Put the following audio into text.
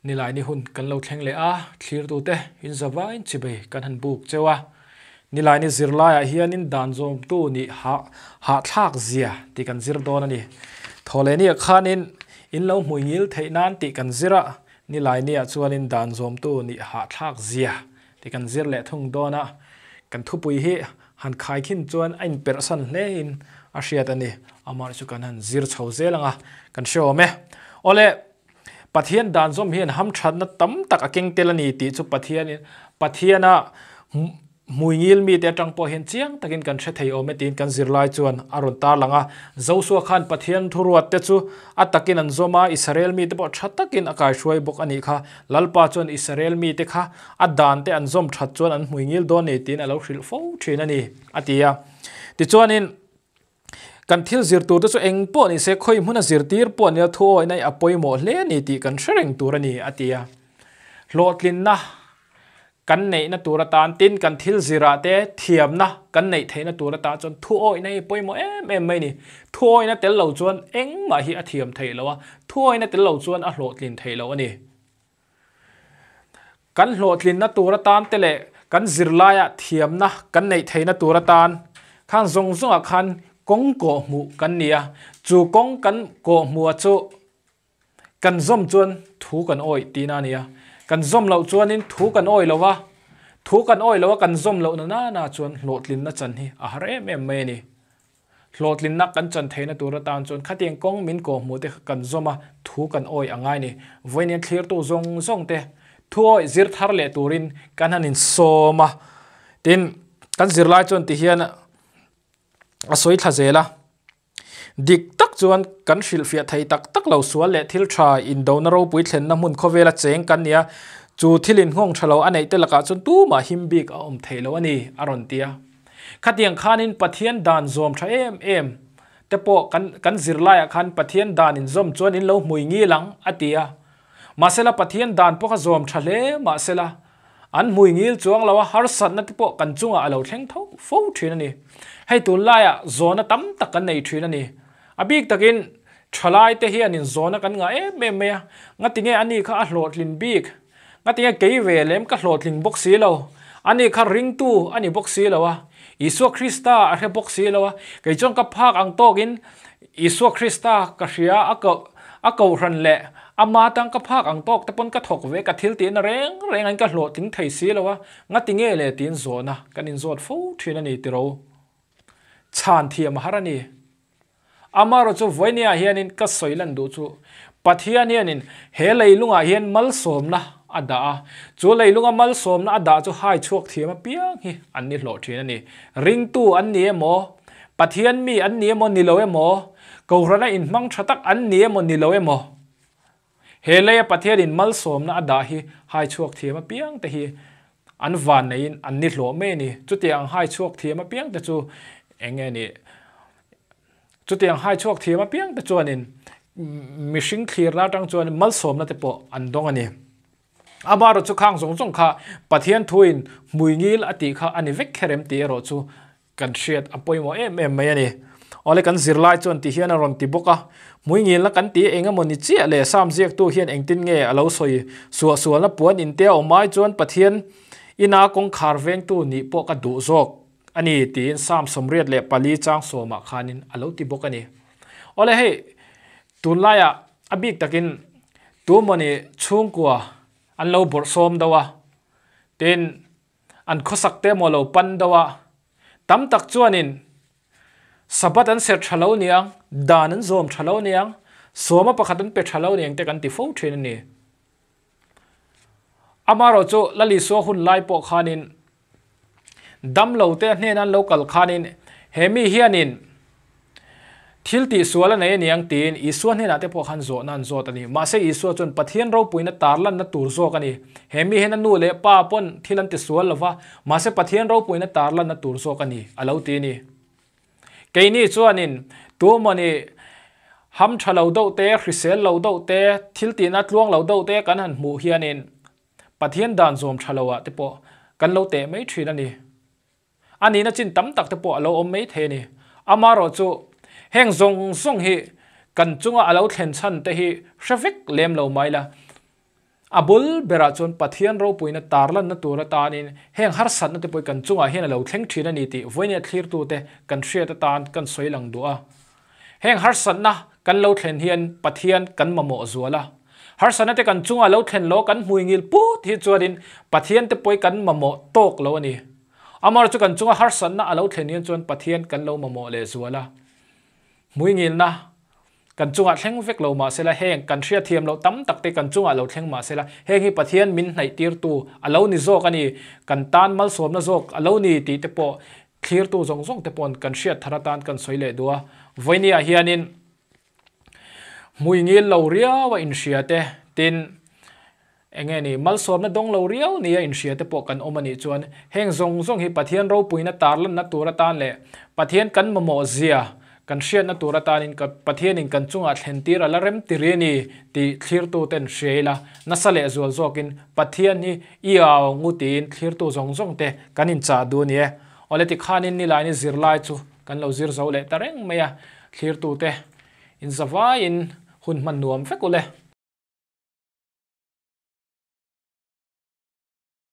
Nilaini hun kan lo thleng leh a, thlirtute in zavain chibei kan han buk cheu a. Nilaini zirlaiah hianin dan zawmtu nih hah hahthlak zia tih kan zir dawn a ni. Thawhlehniah khanin in lo hmui ngil theih nan tih kan zir a, Nilainiah chuanin dan zawmtu nih hahthlak zia tih kan zir leh thung dawn a. Kan thupui hi han khaikhin chuan a inperhsan hlein a hriat a ni. Amaherawhchu chu kan han zir chho zel ang a, kan hre awm e. Awle, Pathian dan zawm hian hamthatna tam tak a keng tel a ni tih chu Pathianin Pathiana hmuingil mite atang pawh hian chiang takin kan hre thei awm e tiin kan zirlai chuan a rawn tarlang a. Josua khan Pathian thuruatte chu a takin an zawm a, Israel mite pawh tha takin a kaihruai bawk a nih kha. Lalpa chuan Israel mite kha a dante an zawm that chuan an hmuingil dawn ni tiin a lo hrilh fo thin a ni, a ti a. Tichuanin. Kan thil zir tur te chu eng pawh ni se, khawi hmuna zirtir pawh nia thu awihna hi a pawimawh hle a ni tih kan hre reng tur a ni, a ti a. Hlawhtlinna kan neihna tur atan tin kan thil zirah te thiamna kan neih theihna tur atan chuan thu awihna hi pawimawh em em mai a ni. Thu awihna tel lo chuan engmah hi a thiam theih lo a, thu awihna tel lo chuan a hlawhtlin theih loh a ni. Kan hlawhtlinna tur atan te leh kan zirlaiah thiamna kan neih theihna tur atan khan zawng zawngah khan kawng kawhhmuh kan ni a, chu kawng kan kawhhmuha chu kan zawm chuan thu kan awih tihna a ni a, kan zawm loh chuanin thu kan awih lo a, thu kan awih lo a kan zawm lohna nana chuan hlawhtlinna chan hi a har em em mai a ni. Hlawhtlinna kan chan theihna tur atan chuan khatiang kawng min kawhhmuh te kha kan zawm a, thu kan awih a ngai ni. Vawiin thlirtu zawng zawng te thu awih zir thar leh turin kan han insawm a, tin kan zirlai chuan ti hian a sawi thla zel a. Dik tak chuan kan hrilhfiah thei tak tak lo sual leh thil tha indona ropui thlenna hmun khawvela cheng kan ni a, chu thil inhngawng tha lo a neih te lakah chuan tumah him bik a awm thei lo a ni, a rawn ti a. Khatiang khanin Pathian dan zawm tha em em te pawh kan kan zirlaiah khan Pathian dan in zawm chuan in lo hmui ngil ang a ti a. Mahsela Pathian dan pawh kha zawm tha hle mahsela an hmui ngil chuang lo a, harsatna te pawh kan chungah a lo thleng tho fo thin a ni. Hei tunlaiah zawna tam tak kan nei thin a ni. A bik takin thalai te hianin zawna kan ngah em em mai a, ngatinge ani kha a hlawhtlin bik? Ngatinge kei ve lem ka hlawhtling bawk si lo? Ani kha ringtu a ni bawk si lo a, Isua Krista a hre bawk si lo a, kei chuan ka phak ang tawkin Isua Krista ka hria a koh a kohhran leh ama tang ka phak ang tawk te pawn ka thawk ve ka thil tihna reng reng in ka hlawhtling thei si lo a, ngatinge le tiin zawhna kan inzawt fo thin a ni tiro. Chhan thiam a har a ni. Amaherawh chu vawinia hianin ka sawi lan duh chu Pathian hianin he leilungah hian malsawmna a dah a, chu leilunga malsawmna a dah chu hai chhuak thiam apiang hi an ni hlawh thin a ni. Ringtu an ni emaw, Pathian mi an ni emaw ni lo emaw, Kohrana inhmang tha tak an ni emaw ni lo emaw, he leia Pathianin malsawmna a dah hi hai chhuak thiam apiang te hi an van neiin an ni hlawh mai a ni. Chutiang hai chhuak thiam apiang te chu eng nge ni? Chutiang hai chhuak thiam apiang te chuanin mihring thlirna atang chuan malsawmna te pawh an dawng a ni. Amaherawh chu khang zawng zawng kha Pathian thuin hmuingil a tih kha a ni vek kher em tih erawh chu kan hriat a pawimawh em em mai a ni. Awle kan zirlai chuan ti hian a rawn ti bawk a, hmuingilna kan tih eng emaw ni chiah leh Sam ziaktu hian engtin nge a lo sawi suahsualna puan inte a awm ai chuan Pathian ina kawngkhar vengtu nih pawh ka duh zawk. A ni, tiin Psalm 84 chang sawmah khanin a lo ti bawk a ni. Awle hei, tunlaiah a bik takin tumawni chhungkua an lo bawrhsawm deuh a, tin an khawsak te emaw lo pan deuh a, tam tak chuanin Sabbath an serh tha lo niang, dan an zawm tha lo niang, sawma pakhat an pe tha lo niang te kan ti fo thin a ni. Amaherawh chu Lalisua hun lai pawh khanin Damlo te hnena an lo kal khanin he mi hianin thil tih sual a nei a niang tiin Isua hnenah te pawh khan zawhna an zawt a ni. Mahse Isua chuan Pathian ropuina tarlanna tur zawk a ni. He mi hian a nu leh pa pawn thil an ti sual lo va, mahse Pathian ropuina tarlanna tur zawk a ni, a lo ti a ni. Keini chuanin tumawni ham tha lo deuh te, hrisel lo deuh te, thil tihna tluang lo deuh te kan han hmuh hianin Pathian dan zawm tha lo ah te pawh kan lo teh mai thin a ni. A nihna chin tam tak te pawh a lo awm mai thei a ni. Amaherawh chu heng zawng zawng hi kan chunga a lo thlen chhan te hi hre vek lem lo mai la. A bul berah chuan Pathian ropuina tarlanna tur atanin heng harsatna te pawh kan chungah hian a lo thleng thin a ni tih vawinia thlirtute kan hriat atan kan sawi lang duh a. Heng harsatna kan lo thlen hian Pathian kan mamawh zual a. Harsatna te kan chungah lo thlen lo kan hmuingil put hi chuanin Pathian te pawh kan mamawh tawk lo a ni. Amaherawhchu kan chunga harsatna a lo thlen hian chuan Pathian kan lo mamawh leh zual a. Hmuingilna kan chungah thleng vek lo mah sela, heng kan hriatthiam loh tam tak te kan chungah lo thleng mah sela, heng hi Pathian min hnaihtirtu a lo ni zawk a ni, kan tan malsawmna zawk a lo ni tih te pawh thlirtu zawng zawng te paw'n kan hriat thar atan kan sawi leh duh a. Vawinia hianin hmuingil lo riau a inhria te, tin, Enge ni, malsawmna dawng lo riau nia inhria te pawh kan awm a nih chuan heng zawng zawng hi Pathian ropuina tarlanna tur atan leh Pathian kan mamawh zia kan hriatna tur atanin Pathianin kan chungah thlen tir a la rem ti ri a ni tih thlirtu ten hria ila, nasa leh zual zawkin Pathian hi i au ngu tiin thlirtu zawng zawng te kan inchah duh a ni e. Awle tikhanin nilaini zirlai chu kan lo zir zo leh ta reng mai a, thlirtu te inzavaiin hun hman nuam vek ule.